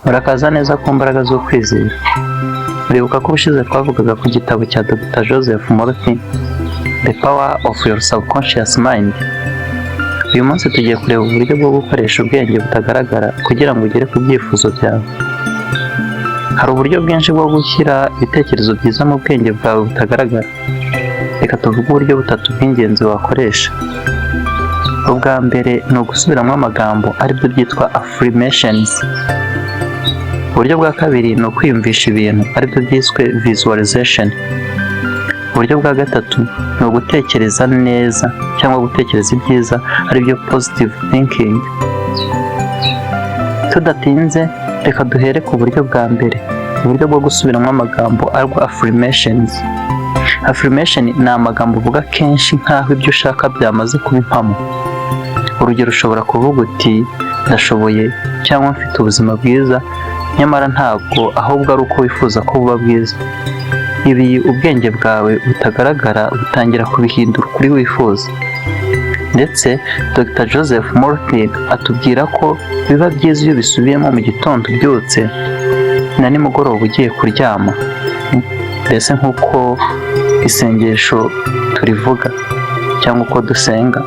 Murakaza neza ku mbaraga z'ukwizera. Muribuka ko ubushize twavugaga ku gitabo cya Dr Joseph Murphy, The Power of Your Subconscious Mind. Uyu munsi tugiye kureba uburyo bwo gukoresha ubwenge butagaragara kugira ngo ugere ku byifuzo byawe. Hari uburyo bwinshi bwo gushyira ibitekerezo byiza mu bwenge bwawe butagaragara. Reka tuvuge uburyo butatu bw'ingenzi wakoresha. Ubwa mbere ni ugusubiramo amagambo, aribyo byitwa affirmations. Uburyo bwa kabiri ni ukwiyumvisha ibintu, aribyo byiswe visualization. Uburyo bwa gatatu ni ugutekereza neza cyangwa gutekereza ibyiza, aribyo positive thinking. Tudatinze, reka duhere ku buryo bwa mbere, uburyo bwo gusubiramo amagambo, aribwo affirmations. Affirmation ni amagambo uvuga kenshi nk'aho ibyo ushaka byamaze kuba impamo. Urugero, ushobora kuvuga uti "Ndashoboye" cyangwa "Mfite ubuzima bwiza", nyamara ntabwo ahubwo ari uko wifuza ko buba bwiza. Ibi ubwenge bwawe butagaragara butangira kubihindura ukuri wifuza. Ndetse Dr Joseph Murphy atubwira ko biba byiza iyo ubisubiyemo mu gitondo ubyutse na nimugoroba ugiye kuryama, mbese nk'uko isengesho turivuga cyangwa uko dusenga.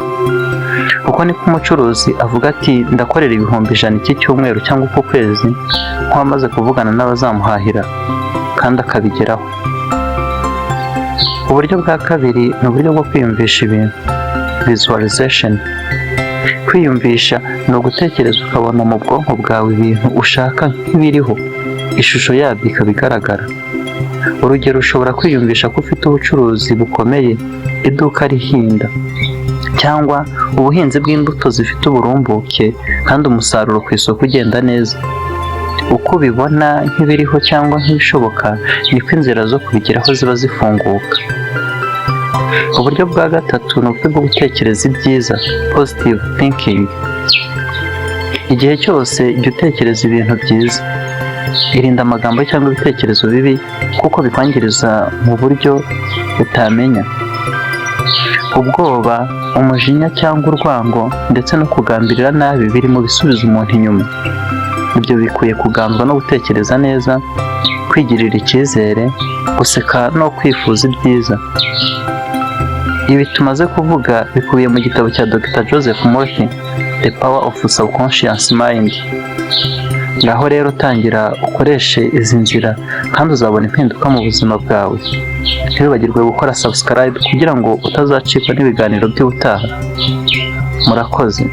Uko niko umucuruzi avuga ati "Ndakorera 100,000 iki cyumweru cyangwa uku kwezi", nk'uwamaze kuvugana n'abazamuhahira, kandi akabigeraho. Uburyo bwa kabiri ni uburyo bwo kwiyumvisha ibintu, visualization. Kwiyumvisha ni ugutekereza ukabona mu bwonko bwawe ibintu ushaka nk'ibiriho, ishusho yabyo ikaba igaragara. Urugero, ushobora kwiyumvisha ko ufite ubucuruzi bukomeye, iduka rihinda, cyangwa ubuhinzi bw'imbuto zifite uburumbuke kandi umusaruro ku isoko ugenda neza. Uko ubibona nk'ibiriho cyangwa nk'ibishoboka, niko inzira zo kubigeraho ziba zifunguka. Uburyo bwa gatatu ni uburyo bwo gutekereza ibyiza, positive thinking. Igihe cyose jya utekereza ibintu byiza. Irinda amagambo cyangwa ibitekerezo bibi kuko bikwangiriza mu buryo utamenya. Ubwoba, umujinya cyangwa urwango ndetse no kugambirira nabi biri mu bisubiza umuntu inyuma. Ibyo bikwiye kuganzwa no gutekereza neza, kwigirira icyizere, guseka no kwifuza ibyiza. Ibi tumaze kuvuga bikubiye mu gitabo cya Dr Joseph Murphy, The Power of Subconscious Mind. Ngaho rero tangira ukoreshe izi nzira kandi uzabona impinduka mu buzima bwawe. Ntiwibagirwe gukora subscribe kugira ngo utazacikwa n'ibiganiro by'ubutaha. Murakoze.